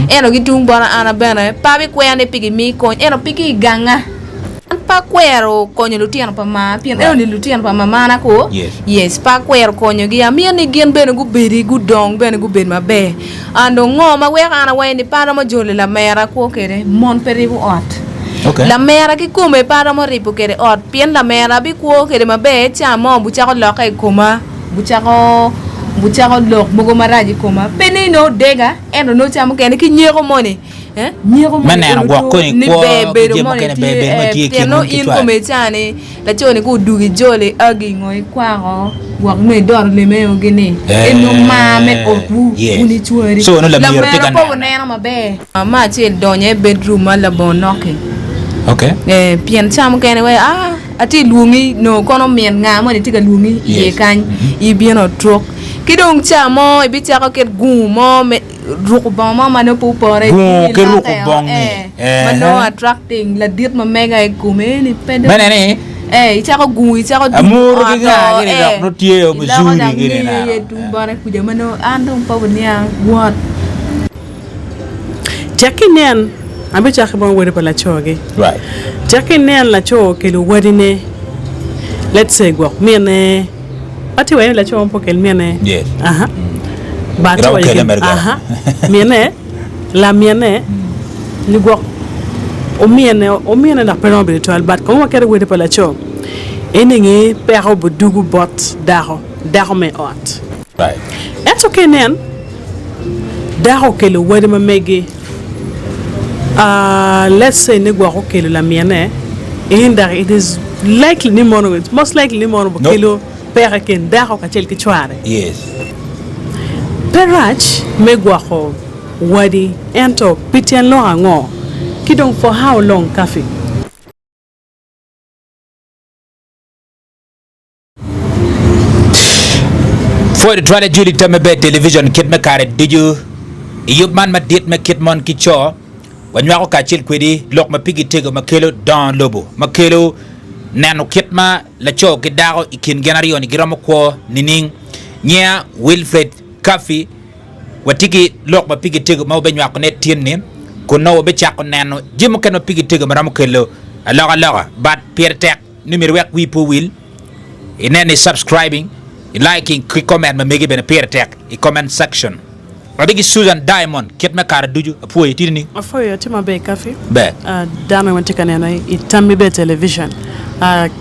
Ento ki tung bota an bene pe abikwero ni pe gimi kony ento pe ki i ganga. An pe akwero konyo lutino pa maa pien eno ni lutino pa mamana ko yes pe akwero konyogi amito ni gin bene gubedi gudong bene gubed maber and dong ngo ma weko an awaco ni pe aromo jolo lamera kwo kwede mon pe ribo ot lamera kikome pe aromo ribo kwede ot pien lamera abikwo kwede maber ca mo bucako lokke i koma bucako bucako lok mogo marac i koma pe ni nongo dega ento nongo ca mukene ki nyeko moni Nyeko Me moni neno olo gwok to koni ni kwo ber ki bedo jami moni mukene tye ber bedo ma eh, tye i pien kin nongo wun ki in cwari. kome icani laco ni ka odugi ijole agi ngo ikwako gwok nongo idoro leme gi ni en nongo mar me otwu Yes. wun icwari So nongo lamyero tye lamera ka pe neno. oneno maber. Me acel donyo i bedroom ma labongo noki Okay. eh, pien ca mukene wai ah atye lwongi nongo kono min nga moni tye ka lwongi iye Yes. kany ibino truk ki dong ca mo ibicako kit gungu mo me ruko bongo mo ma nongo pe opore Gungu ki ruko ilokke o, bongi. eh, ma nongo Ehe. attracting ladit ma mega i kome eni pe dong Me neno ni eh icako gungu icako dugo Amuru ot ki nga o, gini eh, dok nongo tye o iloko Missouri dok gini ngeyi neno. aye tung bote kuca ma nongo an dong pe wuniang wot. Cak inen, abicako ki bongo wode pa laco-gi. Right. Cak inen laco okelo wadine, let's say gwok mine, Atye waco ni laco mo pe okel mine. Yes. Aha. Ba atye Iromo waco kele ki mere gire. aha. Mine, lamine, ni gwok omine, omine dok pe romo bedo twal but kong waketo wode pa laco en inge peko obudugu bot dako, dako me ot. Right. Ento ka inen dako okelo wode ma megi Let's say ni gwok okelo lamine in dok it is likely ni mono it's most likely ni mono bikelo peko i kin dako kacel ki cware. Yes. Pe rac me gwoko wadi ento pi tyen lok ango ki dong for how long Kafi? Pwoyo tutwal Julie Tamme Ber Television kit me kare ducu. I yub man madit me kit mon ki co, wanywako kacel kwedi lok ma pigi tego ma kelo dongo lobo, ma kelo neno kit ma laco ki dako i kin gin aryo-ni giromo kwo nining. Nyinga Wilfred Kaffi, watye ki lok ma pigi tego ma wabenywakone tin-ni, kun nongo wabecako neno jami mukene ma pigi tego ma romo kelo alokaloka. But pire tek. ni myero iwek wii pe owil inen ni subscribing, i liking ki comment ma megi bene pire tek i comment section. Wadi ki Susan Diamond kit me kare ducu apwoyi itidi ni. Apwoyo atye maber Kafi. Ber. Dano ma tye ka neno i Tammi Ber Television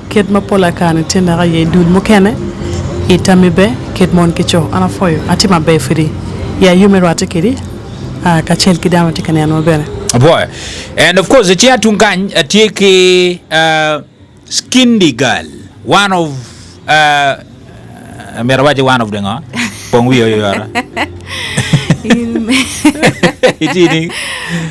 kit ma pol akare tye dok aye i dul mukene i Tammi Ber kit mon ki co. An apwoyo atye maber pudi ya yo me rwate kedi kacel ki dano ma tye ka nenowa bene. Apwoyo. And of course icinga tung kany atye ki uh, Skindy girl, one of uh, myero awaci one of the ngo? Pong wiya oyora. Itye ni?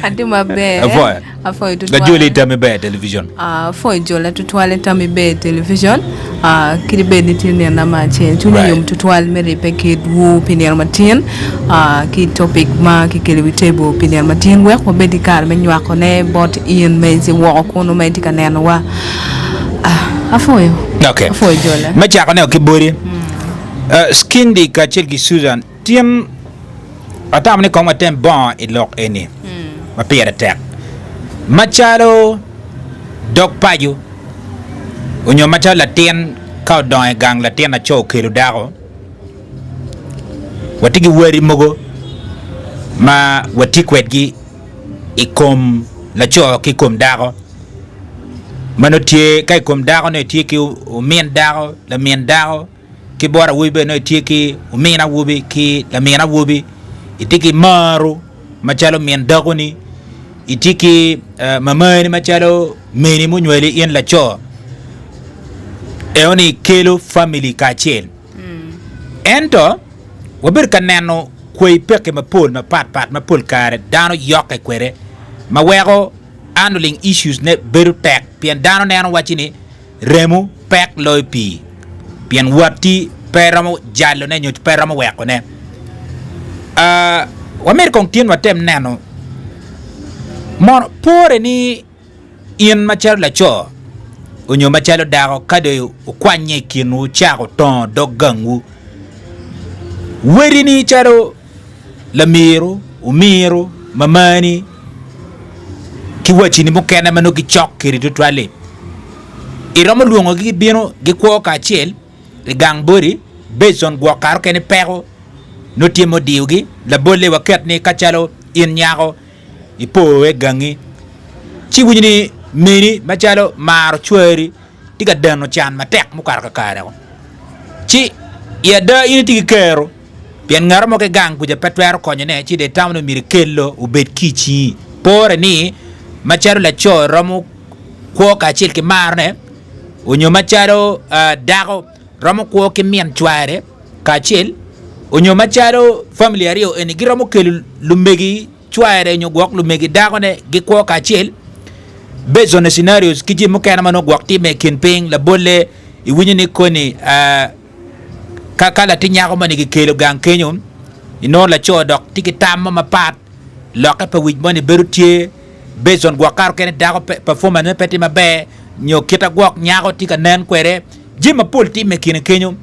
Atye maber. Apwoyo. Apwoyo tutwal. Gajoli Tammi Ber Television. Ah, apwoyo jola tutwal i Tammi Ber Television. Ah, kadi bed ni tye nino me acel, cwinya Right. yom tutwal me ribbe kedwu pi nino matin. Ah, ki topic ma kikelo i wi table pi nino matin wek wabed ki kare me nywakone bot in ma itye woko kunu ma itye ka nenowa. Ah, apwoyo. Okay. Apwoyo jola. Me cakone ki boti, uh, Skindi kacel ki Susan, tin atamo ni kong watem bongo i lok eni ma pire tek. Macalo dog paco onyo macalo latin ka odongo i gang latin laco okelo dako, Watye ki wadi mogo ma watye kwedgi i kom laco ki i kom dako ma nongo tye ka i kom dako nongo itye ki omin dako, lamin dako ki bot awobi bene nongo itye ki omin awobi ki lamin awobi itye ki maru macalo min dakoni itye ki mamani macalo meni munywali in laco enoni kelo famili kacel. Ento, wabedo ka neno kwai pekki mapol mapatpat ma pol kare dano yokke kwede ma weko handling issues ne bedo tek pien dano neno waci ni remo pek loyo pii pien watti pe romo jalone nyo pe romo wekone. Wamito kong tin watem neno mono pore ni In macalo laco onyo macalo dako ka dong wukwannye i kinwu wucako tongo dog gangwu, wadini calo lamiru, omiru. mamani ki wacini mukene ma nongo gicok kwedi tutwal-li, iromo lwongogi gibino gikwo kacel i gang boti based on gwok kare okene peko nongo tye ma odiyogi. Labolle waket ni ka calo in nyako ipo i gangi ci iwinyo ni meni macalo maro cwari tye ka deno can matek mukato kakare-o ci i ada in itye ki kero Pien ngat mo ki gang kuca pe twero konyone, ci dong itamo ni myero ikello obed ki i cingi. Pore ni, macalo laco romo kwo kacel ki marone, onyo macalo dako romo kwo ki min cware kacel, onyo macalo famili aryo eni giromo kelo lumegi cware nyo gwok lumegi dakone gikwo kacel. Based on the scenarios ki jami mukene ma nongo gwok timme i kin piny, labolle iwinyo ni koni Ka ka latin nyako moni kikelo gang kenyo, inongo laco dok tye ki tam mo mapat, lokke pa wic moni bedo tye based on gwok kare okene dako performance ne pe tye maber nyo kit agwok nyako tye ka nen kwede, jami mapol timme i kine kenyo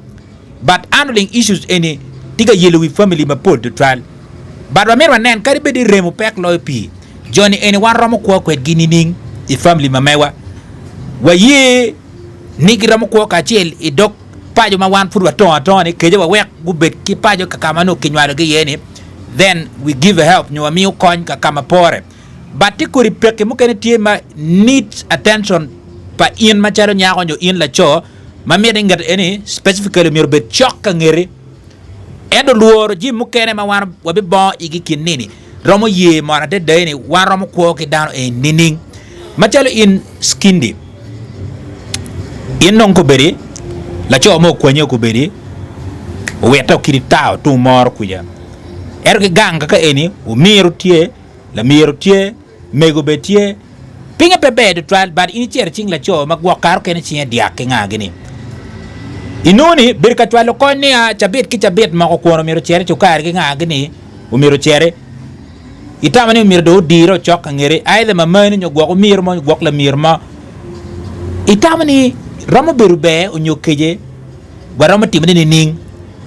but handling issues eni tye ka yelo wi family mapol tutwal but wamito wanen kadi bed ni remo pek loyo pii joni eni wan romo kwo kwedgi nining i family ma mewa waye ni giromo kwo kacel i dog paco ma wan pud watongo atonga ni kece wawek gubed ki paco ka ka ma nongo kinywalogi iye ni then we give a help nyo wamiyo kony ka ka ma pore but tye kodi pekki mukene tye ma needs attention pa in macalo nyako nyo in laco ma miti ni ngat eni specifically myero obed cok ka ngeti Ento lworo jami mukene ma wan wabibongo igi kin nini romo ye mot adada ni wan romo kwo ki dano eni nining? Macalo in Skindi, in dong kobedi laco mo okwanyi okobedi owite okidi tar otung moro kuca ento ki gang kaka eni omiro tye, lamiro tye, Mego bene tye. Pinye pe ber tutwal but in icito icing laco ma gwok kare okene cinge dyak ki nga gini. Inongo ni bedo ka cwalo kony niya cabit ki cabit moko kwon omyero oceri cukari ki nga gini omyero oceri. Itamo ni omyero dong odire ocok ka ngeti either mamani nyo gwok omiro mo nyo gwok lamiro mo. Itamo ni romo bedo ber onyo kece Waromo timone nining?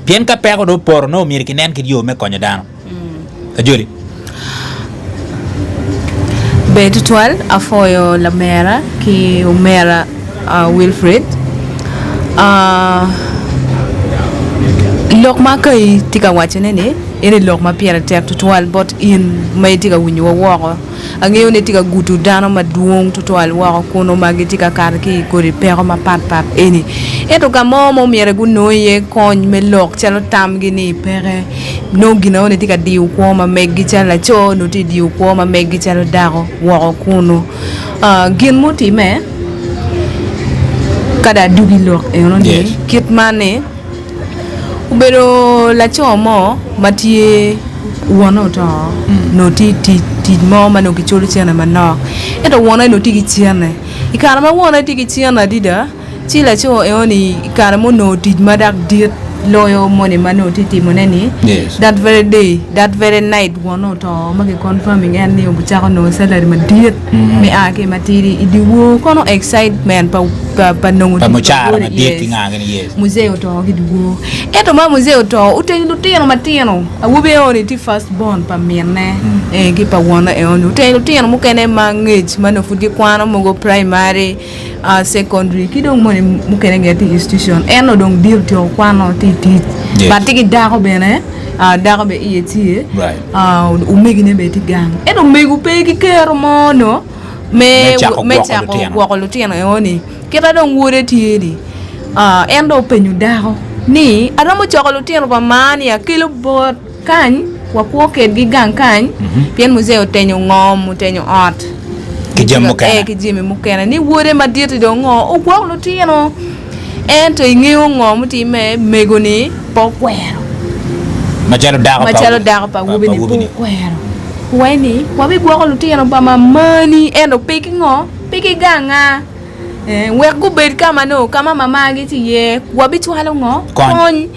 Pien ka peko dong opoto, nongo myero kinen kit yo me konyo dano. Ajoli. Ber tutwal, apwoyo lamera ki omera Wilfred. Lok ma ka itye ka wacone ni eni lok ma pire tek tutwal bot in ma itye ka winyowa woko. Angeyo ni tye ka gudo dano madwong tutwal woko kunu ma gitye ka kato ki i kodi peko mapat pat eni. Ento ka mo ma omyero gunong iye kony me lok calo tamgi ni peke, nongo gin enoni tye ka diyo kwo ma meggi calo laco nongo tye ka diyo kwo ma meggi calo dako woko kunu. Gin mutimme ka dong adwogi lok enoni kit man ni Obedo laco mo ma tye wonne oto nongo tye i tic, tic mo ma nongo kiculo cente manok ento wonne nongo tye ki cente i kare ma wonne tye ki cente adada ci laco enoni i kare ma onongo tic ma dok dit loyo moni ma nongo tye ka timone-ni that very day that very night wonne oto ma ki confirming en ni ocako nongo salary madit me a ki i matidi i dyewor kono excitement pa nongo Pa tic pa mucara wode madit ki yes nga gini yes. Muzee oto ki dyewor ento ma muzee oto otenyo lutino matino awobi eno-ni tye first born pa minne eh, ki pa wonne eno-ni otenyo lutino mukene ma ngec ma nongo pud gikwano mogo primary ah, secondary ki dong moni mukene gire tye i institution en onongo dong dit otyeko kwano tye i tic Yes. but tye ki dako bene ah, dako bene iye tye Right. ah, omegine bene tye gang ento omego pe ki kero mo no me Me cako me gwoko cako lutino. gwoko lutino eno-ni kita dong wode tye-ni ah, en dong openyo dako ni aromo coko lutino pa maa ni akelo bot kany wakwo kedgi gang kany pien muzee otenyo ngom otenyo ot Ki jami mukene. Eh, ki jami mukene ni wode madit-ti dong ngo ogwok lutino ento ingeyo ngo mutimme mego-ni pe okwero Macalo dako pa macalo dako pa awobi-ni pe okwero Waci ni, Wabigwoko lutino pa mamani, ento pe ki ngo? Pe ki ganga. Eh, wek gubed ka ma nongo ka ma mamagi tye iye. Wabicwalo ngo? Kony. Kony.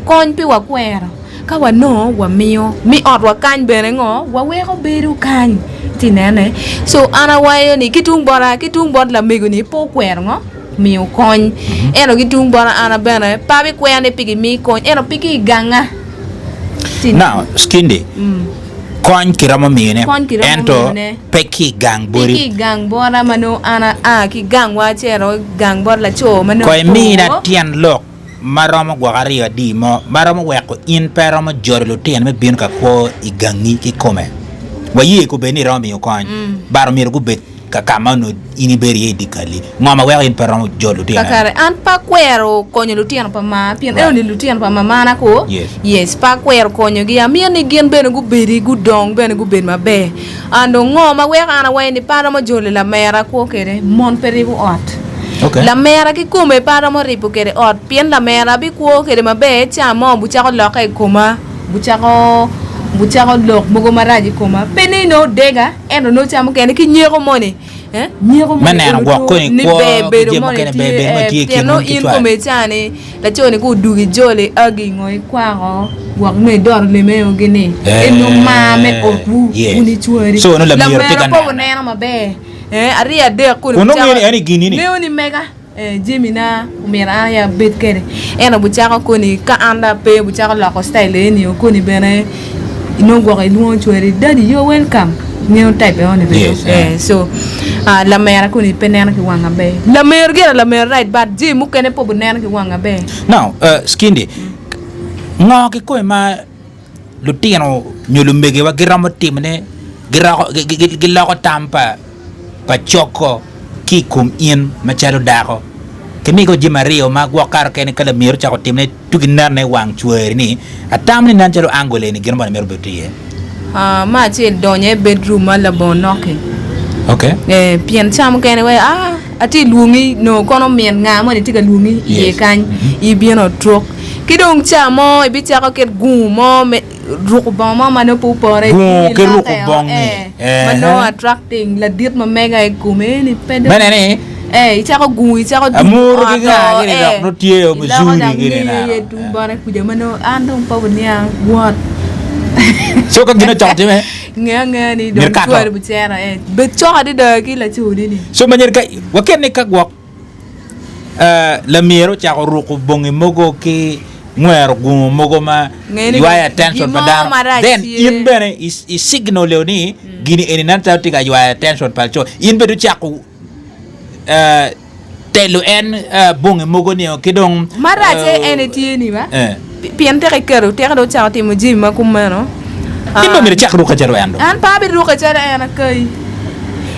Kony pe wakwero. Ka wanongo, wamiyo. Mi otwa kany bene ngo? Waweko bedo kany. Itye inene? So an awaco ni ki tung bota, ki tung bot lamego-ni pe okwero ngo? Miyo kony. Ento ki tung bota an bene pe abikwero ni pe gimi kony, ento pe ki i ganga. Now, Skindi. Kony kiromo miyone, Kony kiromo ento miyone. pe ki i gang Pe ki boti. i gang bota ma nongo an aa ki i gangwa acito i gang bot laco ma nongo Kono imina po. tyen lok ma romo gwok aryo adi mo ma romo weko in pe iromo jolo lutino me bino ka kwo i gangi kikome. Waye kobedi ni iromo miyo kony, but omyero gubed ka ka ma onongo in ibedo iye i dyekal-li. Ngo ma weko in pe iromo jolo lutino eni? Kakare, an pe akwero konyo lutino pa maa pien eno ni lutino pa mamana ko, Yes. yes, pe akwero konyogi. Amito ni gin bene gubedi, gudong bene gubed maber. An dong ngo ma weko an awaco ni pe aromo jolo lamera kwo kwede? Mon pe ribo ot. Okay. Lamera kikome pe aromo ribo kwede ot pien lamera abikwo kwede maber ca mo bucako lokke i koma, bucako bucako lok mogo marac i koma. Pe ni nongo dega ento nongo ca mukene ki nyeko moni eh, nyeko Me moni neno olo gwok to koni ni kwo ber ki bedo jami moni mukene tye ber bedo ma eh, tye i pien kin nongo wun ki in cwari. kome ca-ni Laco-ni ka odwogo ijole agi ngo ikwako gwok nongo idoro lemeo-gi ni en nongo mar me otwu Yes. wun icwari. So nongo lamiro tye Lamero ka pe neno. oneno maber eh aryo adek koni Kun nongo bucako ngeyo ni en i gini-ni. ngeyo ni mega eh jamina omyero an aye abed kwede ento bucako koni ka an dong ape bucako loko style eni o koni bene nongo gwok ilwongo cwari daddy you are welcome ngeyo type eno ni bedo Yes, eh. eh so ah, lamera koni pe neno ki wang aber lamero gire lamero right but jami mukene pe obineno ki wang aber Now, uh, Skindi, ngo kikome ma lutino nyo lumegiwa giromo timone giroko, gi- gi- gi- giloko tam pa pa coko ki i kom in macalo dako? Kimigo jami aryo ma gwok kare kene ka lamiro ocako timone Tuki nene wang cweri ni atamo ni nen calo angle eni gino moni mito bedo tye iye. Ah, me acel donyo i bedroom ma labongo noki. Okay. Eh, pien ca mukene wai ah, atye lwongi nongo kono min nga moni tye ka lwongi iye Yes. kany, ibino truk. Ki dong ca mo ibicako kit gungu mo me ruko bongo mo ma nongo pe opore Gungu ki ruko ilokke o, bongi. eh, ma nongo Ehe. attracting ladit ma mega i kome eni pe dong Me neni Eh, icako gungu icako dugo Amuru ot ki nga o, gini eh, dok nongo tye o iloko Missouri dok gini ngeyo nano. iye tung bote kuca ma nongo an dong pe wuniang wot. So ka gin ocako time Nge angeya ni Myero dong ikato. cwari bucera eh, bed cok adada ki laconi ni. So ma nyeri ka waket ni ka gwok eh, lamyero ocako ruko bongi mogo ki ngwero gungu mogo ma Nge ni ywayo attention pa gin mo dano marac then tye. in bene i, i signal leo ni gini eni nen calo tye ka ywayo attention pa laco in bene ocako eh, telo en eh, bongi mogo ni ki dong Maracce eh, en etye ni ba eh. pien tek iketo teke dong ocako timo jami ma kumeno In dong myero icak rukke calo en dong. An pe abirukke calo en akai.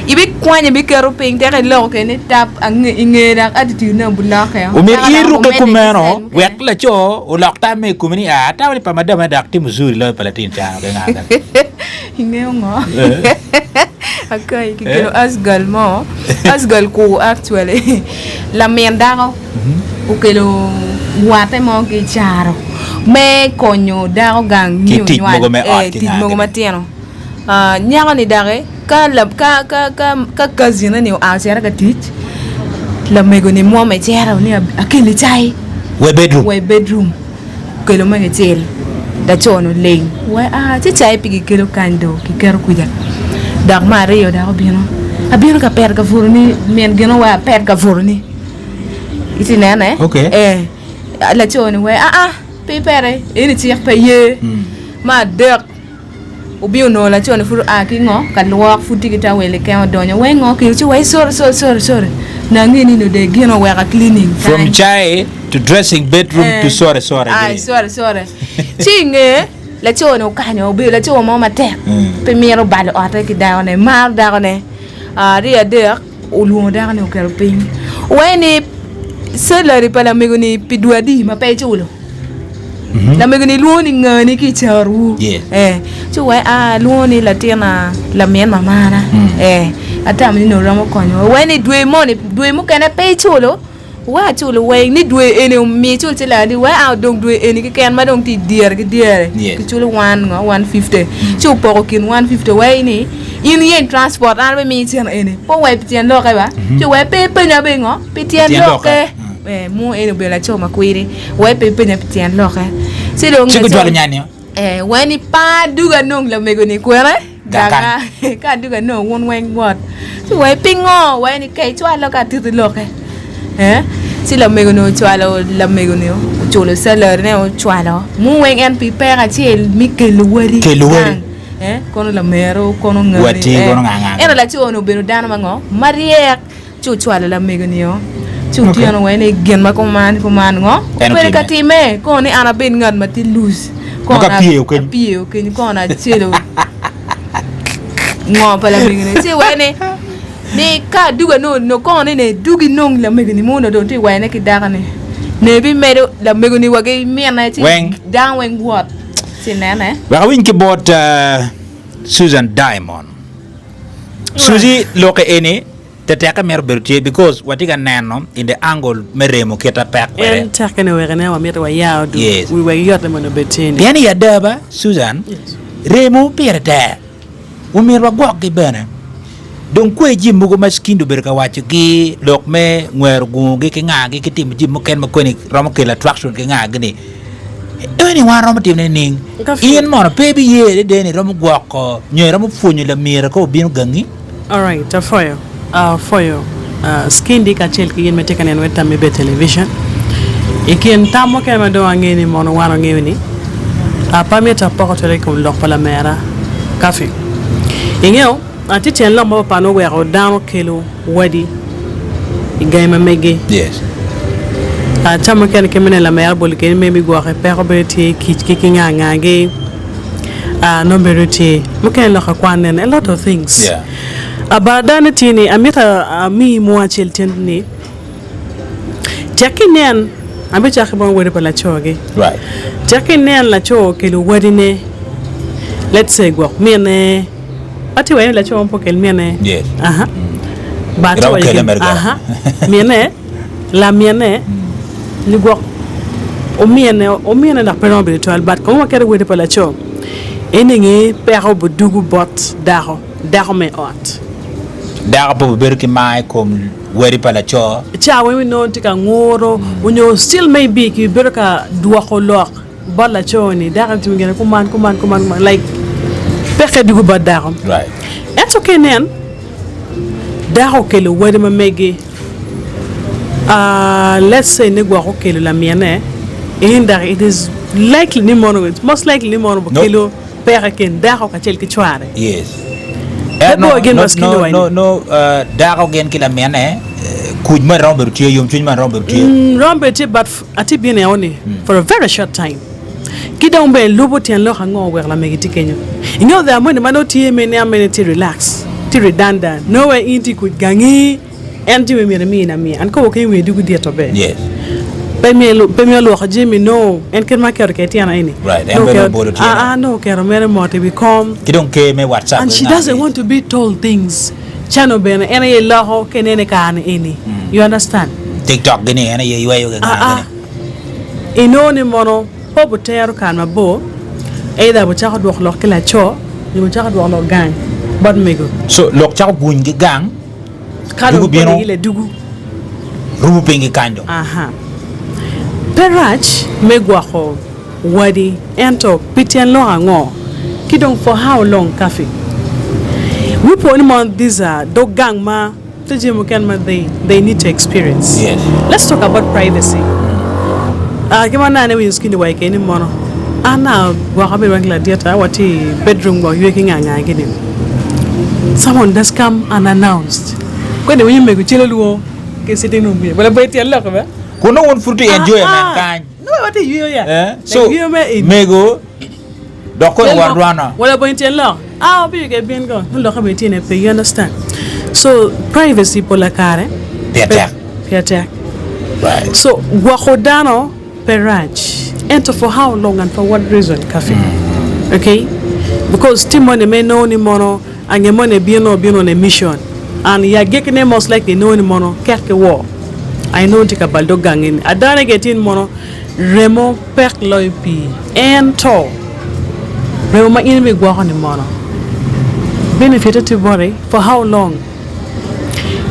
Ibikwanyo ibiketo piny teke iloko kede ni tap ange inge dok attitude ne obilokke o. Omyero Teka in dok irukke omedde ki kumeno style mukene. wek laco olok tamme i komi ni aa atamo ni pa madam ene dok timo zuri loyo pa latin cano ki nga kene. Ingeyo ngo? Eh. Akai kikelo asgal mo, asgal kur actually lamin dako okelo watte mo ki i caro me konyo dako gang Ki ni tic onywal mogo me ot eh, ki tic nga mogo gini. matino. Ah, nyako-ni doki ka la ka ka ka ka cousin-ne-ni oa ocito ka tic, lamego-ni mwome cito ni akelli cai Wa i bedroom. wa i bedroom okelo me kicel laco-ni oling wai aa ci cai pe kikelo kany do kiketo kuca dok me aryo dok obino abino ka peto kabuto-ni min gino wai apet kabuto-ni iti nene Okay. eh laco-ni wai aa pe ipete eni cik pe ye me adek Obino onongo laco-ni pud oa ki ngo ka lwok pud tye ki tawel i kema odonyo wai ngo kelo ci wai sorry sorry sorry sorry nange ni nongo dong gin oweka cleaning From kany chai to dressing bedroom to sorry sorry ai gini. sorry sorry ci i nge laco-ni okanyo obedo laco mo matek Mm. pe mito balo otte ki dakone maro dakone aryo adek olwongo dakone oketo piny wai ni salary pa lamego-ni pi dwe adi ma pe iculo Lamego-ni lwongo ni ngani ki i carwu. Yes. Eh, ci wai a lwongo ni latina lamin mamana. Eh, atamo ni nongo romo konyowa. Wai ni dwe moni, dwe mukene pe iculo, wai aculo weng ni dwe eni omiyo icul ciling adi, wai a odong dwe eni keken ma dong tye i dyere ki dyere. Yes. Kiculo one ngo, 150. Ci opoko kin 150 wai ni in iyeny transport an abimiyi cen eni. Pe owai pi tyen lokke ba. Ci wai pe ipenya be ngo, pi tyen Tyen lokke. lokke. Eh, mo eni obedo laco makwiri, wai pe ipenya pi tyen lokke. Ci dong Ci laco gujwalo nya-ni o. Eh, wai ni pa adugo anong lamego-ni kwene Gang ganga. Ka adugo anong wun weng wot. Ci wai pingo? Wai ni ka icwalo ka atiti lokke. Eh, ci lamego-ni ocwalo lamego-ni oculo salary ne ocwalo. Mu weng en pi peko acel me kelo wadi Kelo wadi. gang. Eh, kono lamero, kono ngani. Wati, Eh. kono nga nga. Ento laco-ni obedo dano ma ngo? Maryek. Ci ocwalo lamego-ni-o. Ci otyeno wai ni gin ma kuman kuman ngo? En Obedo ka otime. time. Kono ni an abed ngat ma tye loose. Kono Dok apyeyo kenyo. apyeyo kenyo. Kono acelo ngo pa lamego-ni. Ci wai ni ni ka aduga nongo nongo kono ni ne dugi nong lamego-ni mo onongo dong tye wayone ki dako-ni. Ne bimedo lamego-ni wa ki minne ci Weng. dano weng wot. Ci nene. Wek awiny ki bot uh, Susan Diamond. Suzy loke eni tetekke mito bedo tye because watye ka neno in the angle me remo kit a pek kwede. En tekke ni wek inen wamito wayar oduk Yes. wi wek yotte mondo obed tye ni. Pien i ada ba Susan, remo pire tek. Omyero wagwokgi bene. Dong kwer jami mogo ma Skindi obedo ka wacogi, lok me ngwero gungugi ki ngagi ki timo jami mukene ma kweni romo kelo attraction ki ngagi-ni, eni wan romo timone nining? In mono pe ibiye adada ni iromo gwoko nyo iromo pwonyo lamira ka obino gangi? Alright, apwoyo, apwoyo Skindi kacel ki gin ma itye ka neno wek tammi bed television. I kin tam mukene ma dong angeyo ni mono wan wangeyo ni, pe amito apoko twere i kom lok pa lamera Kafi. Ingeyo, tye tyen lok ma papat ma oweko dano kelo wadi i gangi ma megi. Yes. Ca mukene kit ma ineno lamera obolo keni me bigwoke peko bedo tye kic ki ki nga nga gi nongo bedo tye. Mukene lok akwan nene a lot of things. Yeah. But adane tye ni amito amiyi mo acel tyen ni tek ki inen abicako ki bot wode pa laco gi. Right. Tek ki inen laco okelo wadine let's say gwok mine atye wa ni laco mo pe okel mine. Yes. Aha. But Iromo atye wa kele mere gire. aha mine lamine ni gwok omine omine dok pe romo bedo twal but kong waketo wode pa laco en inge peko obidugu bot dako. Dako me ot. Dako pe obibedo ki mar i kom wadi pa laco. Ca weng inongo tye ka nguro onyo still may be ki bedo ka dwoko lok bot laco ni dako ni timo gine kuman kuman kuman kuman like peke dugo bot dako. Right. Ento ka inen dako okelo wadi ma megi ah let's say ni gwok okelo lamine in dok it is likely ni mono it's most likely ni mono Nope. okelo Peko i kin dako kacel ki cware. Yes. Pe No, bor gin no, ma Skindi no, waco no, ni. no, uh, dako gin ki lamine, eh, kuc moni romo bedo tye, yomcwiny moni romo bedo tye. Mm, romo bedo tye but atye bino eo ni for a very short time. Ki dong bene lubo tyen lok ango oweko lamegi tye kenyo. Ingeyo there moni ma nongo tye me niang mene tye relax, tye redundant, nongo wai in tye i kuc gangi. En jami myero emi amiya. An kobo keny wiye dugu dito be. Yes. Pe myero pe myero lwoko jami no. En kit ma aketo kwede tyena eni. Right. En Nongo bene oketo obolo tyene. Ah ah nongo oketo mere mot i wi kom. Ki dong ker me WhatsApp And she doesn't want to be told things. Cano bene en aye loko ka inene i kare ni eni. You understand? TikTok gini en aye yweyo ki Ah ah. gini. Inongo ni mono pe obutero kare mabor either bucako dwoko lok ki laco nyo bucako dwoko lok gang bot mego. So lok cako guny ki gang. Ka Dugu dong bino pwonyo ile dugu. rubo piny ki kany dong. Aha. Pe rac me gwoko wadi ento pi tyen lok ango ki dong for how long Kafi? Wi po ni mono these are dog gang ma tye jami mukene ma they they need to experience. Yes. Let's talk about privacy. Ah ki ma nene winyo skindi wa i keni mono an a gwoko abedo weng ki ladita watye i bedroom gwok ywe ki nga nga gini. Someone just come unannounced. Koni winyo mego celo lwongo ki sitting room kuca. Bene pe tyen lok be. Kun nongo wun pud tye enjoyment kany. Nongo watye yweyo ya. Eh, so Like yweyo me eni. mego dok koni war dwano. Wala bene tyen lok. Ah obiyo ke bin ko. Nongo lokke bene tyene pe. You understand? So privacy pola kare. Pire tek. Pire tek. Right. So gwoko dano Pe rac, ento for how long and for what reason Kafi? Ok, because tye moni ma inongo ni mono ange moni ebino obino on a mission and i agikki ne most likely inongo ni mono kek ki woo aye nongo tye ka bal dog gangi ni. Adane ge tye ni mono remo pek loyo pii ento remo ma in ibigwoko ni mono benefit tye boti for how long?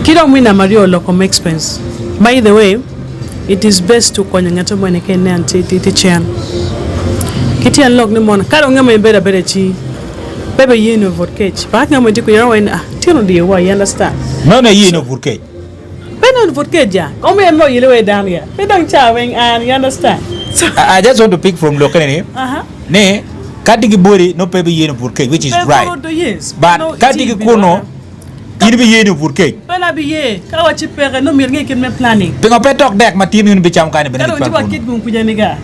Ki dong me namba aryo lok kom expense by the way It is best to konyo ngat moni ka inen ci tye cen ki tyen lok ni mono ka dong ngat moni bedo abeda ci pe be yeni obut kec paka ngat moni tye kwede romo ni ah tyen odiyo wa you understand. Meno aye yeni obut kec. Pe nongo obut kec ja kong myero nongo oyele wa dano ya pe dong ca weng an you understand so. I just want to pick from lok eni ni. Ka tye ki boti nongo pe ibiye ni oput kec which is Pe right. kono do yes. But Nongo ka tye ci ki ibido kunu ata. in ibiye ni oput kec. Pe na biye ka wa ci peke nongo myero inge kit me planning. Pingo pe tok dek ma tin in ibicamo kany-ni bene Ka dong gicwal ci wa kunu? kit gung kuca ni ga.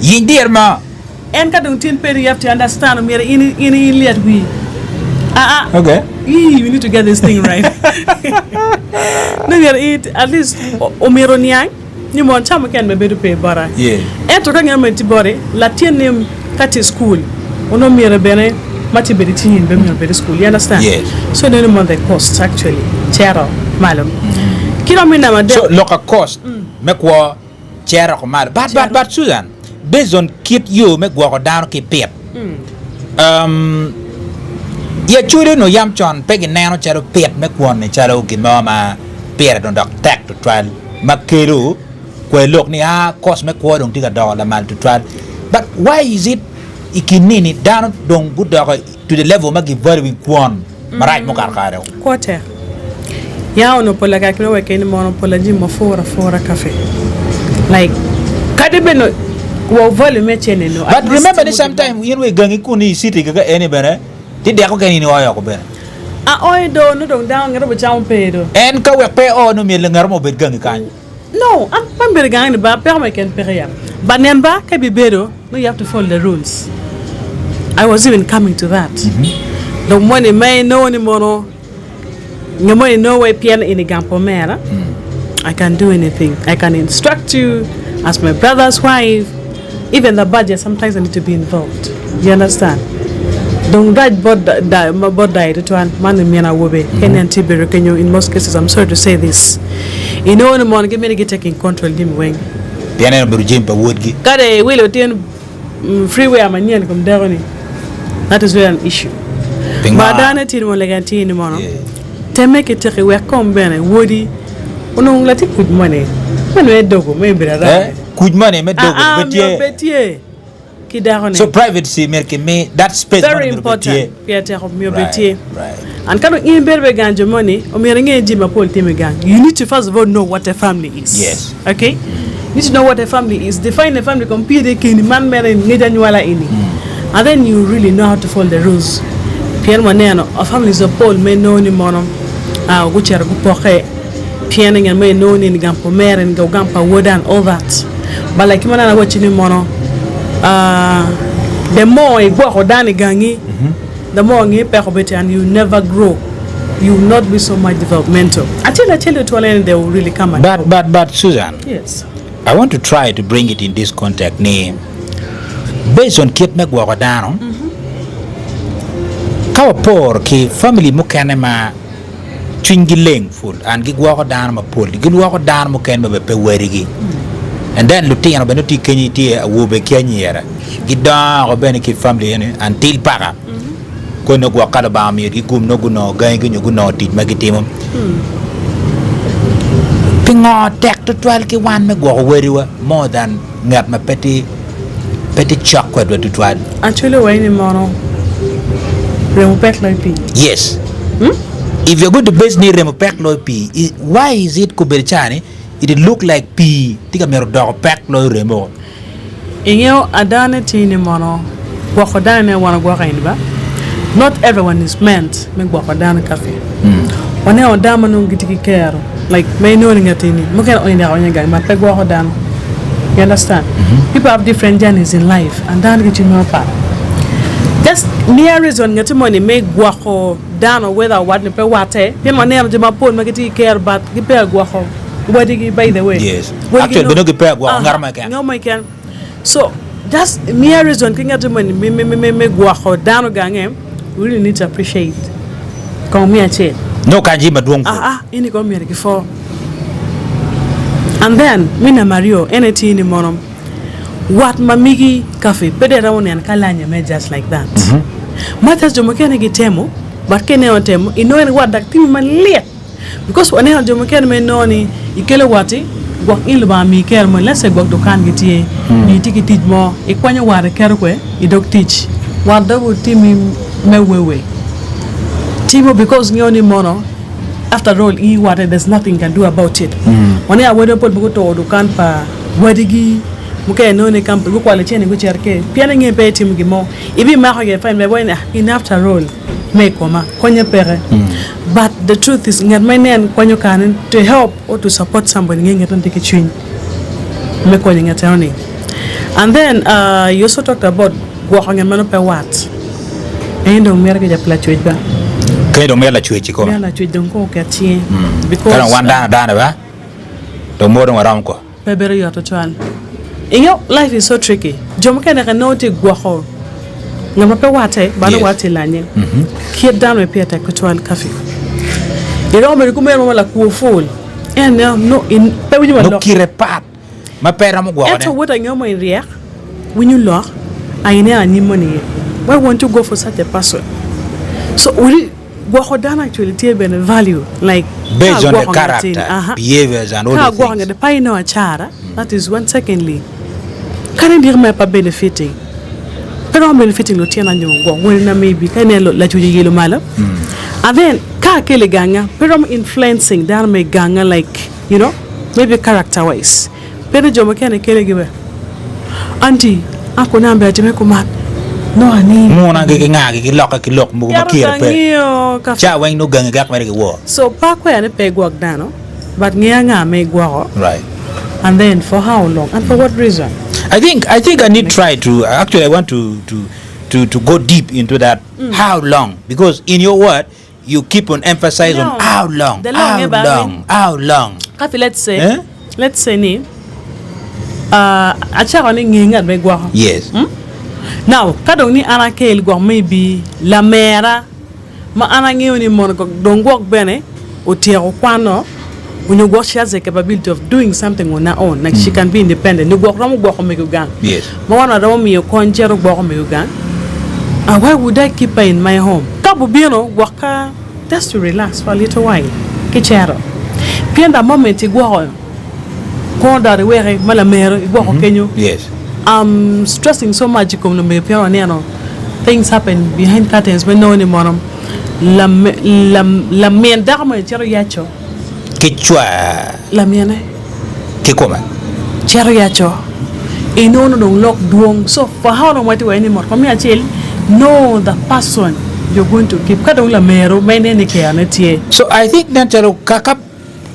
Yiny dyere mo. En ka dong tin peri you have to understand omyero in in ilyet wii aa Okay. ii we need to get this thing right ni myero i at least omyero oniang ni mon ca mukene bene bedo pe bota Yeah. ento ka ngat moni tye boti latin ni ka tye i school onongo myero bene ma tye bedo i cingi bene myero obed i school you understand Yes. so ineno ni mon the cost actually cito malo ki dong me namba So adek lok a cost me kwo cito oko malo. But, but, but Susan, based on kit yo me gwoko dano ki pit, um, i Acholi onongo yam con pe gineno calo pit me kwon-ni calo gin mo ma pire dong dok tek tutwal ma kelo kwer lok ni a cost me kwo dong tye ka doko lamal tutwal. But why is it i kin nini dano dong gudoko to the level ma gi valuing kwon marac mukato kare o? Kwo tek. Ya onongo pola kare kine wek eni mono pola jami ma pur apura kafe like kadi bed no wa value me cene no But remember ni sometime in wa i gangi kun i city kaka eni bene ti deko keni in ioyo oko bene. Aoyo do nongo dong dano ngeto bicamo pe do. En ka wek pe o nongo myero ngat mo obed gangi kany. No an pe abedo gangi ni ba peko mo keken peke ya but nen ba ka ibibedo nongo you have to follow the rules I was even coming to that dong moni ma inongo ni mono Nge mo inongo wai pien in i gang pa omera, I can do anything, I can instruct you as my brother's wife, even the budget sometimes I need to be involved, you understand? Dong rac bot bot dayo tutwal man i min awobe ka inen tye bedo kenyo in most cases I'm sorry to say this, inongo ni mon gimito gi taking control jami weng. Pien en obedo jami pa wodgi. Kade iwilo tyen Freeway manyen i kom dako ni that is really an issue. Pingo? Ba dano tye ni mono lega tye ni mono temme ki teki wek kong bene wodi onong latin kuc moni meno me dogo me bedo Eh, around. kuc moni me dogo Ah, ah, be tye. myero bed tye ki dako ni. So privacy myero ki mi that space Very moni myero bed tye. important. Pire tek myero bed Right, tye. right. And ka dong in ibedo bene gang jo moni, omyero inge jami mapol timo i gang. You need to first of all know what a family is. Yes. Okay? You need to know what a family is. Define a family kong pire keni man mere ngec anywala eni. And then you really know how to follow the rules. Pien waneno a families mapol ma inongo ni mono ah, gucito gupoke pien ngat mo inongo ni eni gang pa omera eni gang pa awoda and all that. But like ma nene awacci ni mono ah, the more igwoko dano i gangi, The more nge peko beti and you never grow you will not be so much developmental. Acel acel tutwal ene they will really come and But help. but but Susan, Yes. I want to try to bring it in this context ni based on kit me gwoko dano, ka waporo ki family mukene ma cwinygi leng pul and gigwoko dano mapol, gilwoko dano mukene ma bene pe wadigi and then lutino bene tye kenyo tye awobe ki anyira gidongo bene ki family eni until paka koni nongo gwok ka Lubanga omiyo gi gum nongo gunongo gangi nyo gunongo tic ma gitimo. Pingo tek tutwal ki wan me gwoko wadiwa more than ngat ma pe tye pe tye cok kwedwa tutwal? Actually wa ini mono remo pek loyo pii. Yes. If you're going to base ni remo pek loyo pii, i- why is it kobedo ca ni it look like pii tye ka mito doko pek loyo remo? Ingeyo adane tye ni mono gwoko dano ne wan ogwoko eni ba not everyone is meant me gwoko dano kafe waneno dano ma nongo gitye ki kero like ma inongo ni ngat eni mukene onyo dako onyo gang but pe gwoko dano you understand people have different journeys in life and dano gitye mapat just mere reason ngati moni me gwoko dano whether wat nyo pe watte pien waneno jo mapol ma gitye ki kero but gipe ka gwoko wadigi by the way. Yes. Wadigi Actually, no- bene gipe agwoko Aha, ngat mo keken. ngat mo keken. So, just mere reason ki ngat moni me, me, me, me, me gwoko dano gange, we really need to appreciate. Kong me acel. Nongo kany jami madwong pud. Ah, ah, ini kong myero gipwo. And then, me namba aryo, en aye tye ni mono, wat ma migi kafe pe dong iromo neno ka lanye me just like that. Much as jo mukene gitemo, but ka ineno temo, inongo ni wat dok timi malit. Because waneno jo mukene ma inongo ni ikelo watti gwok in Lubanga miyi kero moni let's say gwok dukan gi tye nyo itye ki tic mo ikwanyo wat iketo kwe i dog tic wat dong otimi me wewe timo because ngeyo ni mono after all in iwatte there's nothing you can do about it waneno awode mapol ma guturo dukan pa wadigi. Mukene nongo ni kampuni gukwalo cente gucito kwede pien inge pe itimo gin mo ibimako gire fine bene ni ah in after all me i koma konye peke but the truth is ngat ma inen kwanyo kare to help or to support somebody nge ngat meno tye ki cwiny me konyo ngat eno ni and then you also talked about gwoko ngat meno pe wat en dong mito kica pi lacwec ba. Kany dong mito lacwec kikome. Mito lacwec dong kong oket cinge because. Ka dong wan dano adana ba dong mogo dong waromo ko. Pe bedo yot tutwal. Ingeyo life is so tricky. Jo mukene ka nongo tye gwoko ngat ma pe watte, bano Yes. watte lanye. Kit dano me pire tek tutwal Kafi. Iromo bedo ki omero mo ma lakwo pul. En neno no in pe winyo wa Nongo lok. kite pat ma pe romo gwokone. Ento wot angeyo mo in ryek, winyo lok, aye ineno anyim moni iye. Why won't you go for such a person? So wuri Gwoko dano actually tye bene value like ka Based on the agwoko ngat-ti character, aha behaviors and all ka the agwoko things. ngat-ti pe inongo acara that is one secondly kadi indiko mere pe benefiting pe romo benefiting lutina nyo gwok wadina maybe ka ineno lacuc oyelo malo and then ka akelo i ganga pe romo influencing dano ma i ganga like you know maybe character wise. Pien jo mukene kele gibe, Aunty, ako na ber time kuman, nongo ani. Muna gi ki nga gi gilokke ki lok mogo ma Ento kire ka pe. angiyo ka. Ca weng nongo gangi gak mere giwor. So pe akwero ni pe igwok dano, but nge anga ma igwoko, Right. and then for how long and for what reason. I think I think I need try to actually I want to to to to go deep into that how long because in your word You keep on emphasize on No, how long, the long how eh, ba, long, how long. Kapi let's say, Eh? let's say ni uh, acako ni nge ngat ma igwoko. Yes. Hmm? Now, ka dong ni an akel gwok maybe lamera ma an angeyo ni mono dong gwok bene otyeko kwano onyo gwok she has the capability of doing something on her own like she can be independent nyo gwok romo gwoko mego gang Yes. ma wan waromo miyo kony cito gwoko mego gang ah why would I keep her in my home ka bubino gwok ka just to relax for a little while ki cito pien the moment igwoko kono dot iweke ma lamero igwoko kenyo Yes. I'm stressing so much i kom lamego pien waneno things happen behind curtains me nongo ni mono Lamin dako moni cito yaco. Ki cwar. Lamine. Kikome. Cito yaco. Inongo dong lok dwong. So for how long watye wa ni mot kom me acel know the person you're going to keep ka dong lameru ma ineno ni kerone tye. So I think nen calo ka